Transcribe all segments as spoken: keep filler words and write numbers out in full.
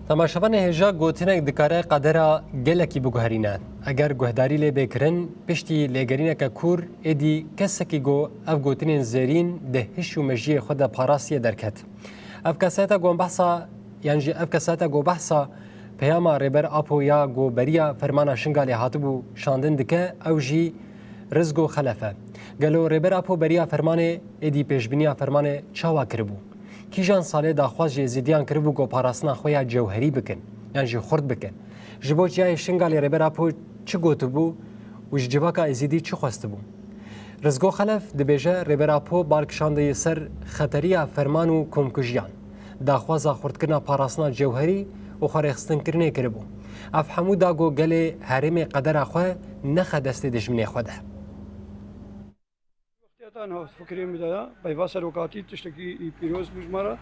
Temaşevanê hêja, gotinek dikare qedera gelekî biguherîne. Eger guhdarî lê bê kirin, piştî lêgerîneke kûr, êdî kesekî got ev gotinên zêrîn di hiş û mejiyê xwe de parastiye derket. Ev kesete got behsa, yan jî ev kesete got behsa peyama Rêber Apo ya got beriya fermana Şingalê hatibû şandin dike, ew jî Rizgo Xelef e. Gelo Rêber Apo beriya fermanê êdî pêşbîniya fermanê çawa kiribû? Kîjan salê daxwaz ji Êzîdiyan kiribû ku parastina xwe ya cewherî bikin, yan jî xurt bikin? Ji bo Çiyayê Şingalê Rêber Apo çi gotibû û ji civaka Êzîdî çi xwestibû? Rizgo Xelef dibêje, Rêber Apo bal kişandiye ser xeteriya ferman û komkujiyan. Daxwaza xurtkirina parastina cewherî û xwerêxistinkirinê kiribû. Ev hemû da ku gelê herêmê qedera xwe nexe destê dijminê xwe de. Wextiyata niha fikrê min de ya, peyva serokatî tiştekî pîroz bû ji me re.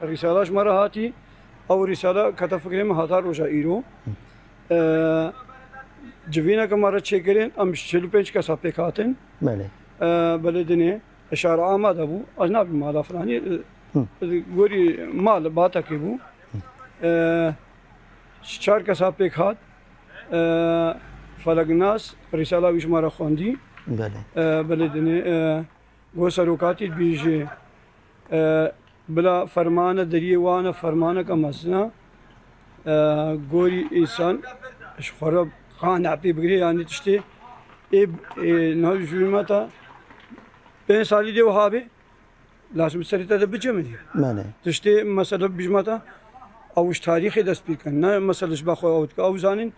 Rîsala ji me re hatî. Ew rîsala kete fikrê min heta roja îro. Ee, civîneke me re çêkirin, em ji çil û pênc kesa pêk hatin. Belê. Ee, belê dinê, şar amade bû. Ez nabî mala filanî, e, Hı. gorî mal batekê bû. Ee, çar kesa pêk hat. Ee, Feleknas, rîsala wî ji me re xwendî. Belê. Ee, belê dinê, ee, got serokatî dibêje, ee, bila fermane deriyê wan e, fermaneke mezin e. Ee, gorî însan ji xwe re qane pê bigire, yanî tiştê ê, ê, niha ji me ta pênc salî dê wiha be. Lazim serê te de bicemidî. Belê. Tiştê mesela bijmata, ew ji tarîxê dest pê kin. Ne mesela ji ba xwe ew dike. Ew zanîn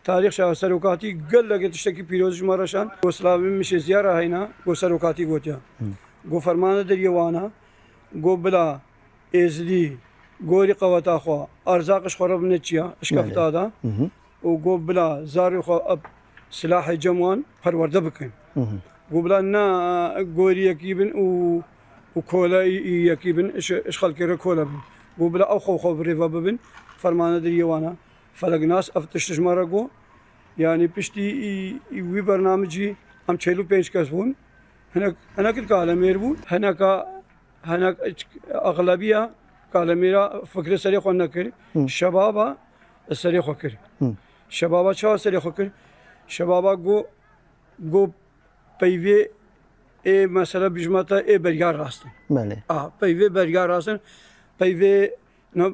tarîx şa serokatî gelekê tiştekî pîroz ji me re şan. Go silavê min şê ziyara heyna, go serokatî gotiya. Hı. Go fermane deriyê wana, go bila Êzidî gorî qeweta xwe, erzaq ji xwe re bine çiya, Belê. şkefta da. Hı hı. û got bila zarê xwe eb silahê cem wan perwerde bikin. Hı hı. Got bila ne gorî yekî bin û, û kole î, î yekî bin, ji, ji xelkê re kole bin. Got bila ew xwe xwe bi rêve bibin, fermane diriyê wana. Feleknas ev tişt ji me re got. Yanî piştî î, î wî bernamecî em çel û pênc kes bûn. Hinek, hinek kalemêr bûn. Hineka Hinek exlebiya kalemêra fikre serê xwe nekir. Hı. Şebaba serê xwe kir. Hı. Şebaba çawa serê xwe kir? Şebaba go, go peyvê ê mesela bijmata ê berya rastin. Belê. A, peyvê berya rastin. Peyvê na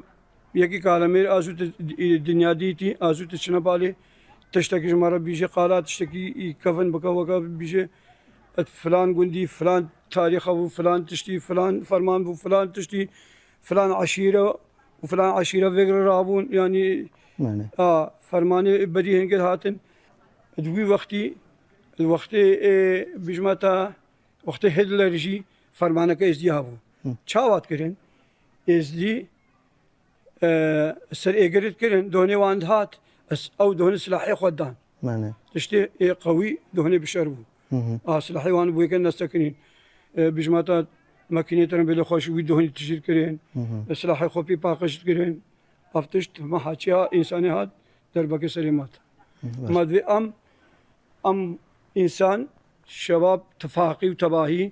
yekî kalemêr azû te dinya dîtî, azû te çine balê. Tiştekî ji me re bîje qala, tiştekî î kevin bike weke bîje. Et filan gundî, filan tarîxa bû, filan tiştî, filan ferman bû, filan tiştî, filan eşîre û filan eşîre vêgre rabûn. Yanî, Belê. a, fermanê berî hingir hatin. Di wî wextî, di wextê, ê, bijmeta, wextê Hitler jî fermaneke Êzdî hebû. Hı. Çawa dikirin? Êzdî e, ser êgirî dikirin, donê wan dihat, ez ew donê silahê xwe dan. Belê. Tiştê ê qewî donê bi şer bû. Hı hı. A, silahê wan bû yeke nestekinîn. E, bijmata makînê trembêlê xwe ji wî donê tijî dikirin. Hı hı. E, silahê xwe pê paqij dikirin. Ev tişt meha çiya însanê hat derbeke serê mat. Hı, baş. Ma divê em, em însan, şebab, tifaqî û tebahî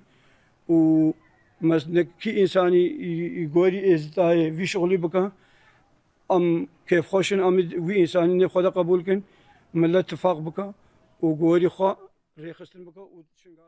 û meznekî însanî î, î gorî êzdayê vî şixulî bike. Em kêfxweş in, em wî însanî nêv xwe de qebûl kin, milet tifaq bike û gorî xwe rêxistin bike û Şingala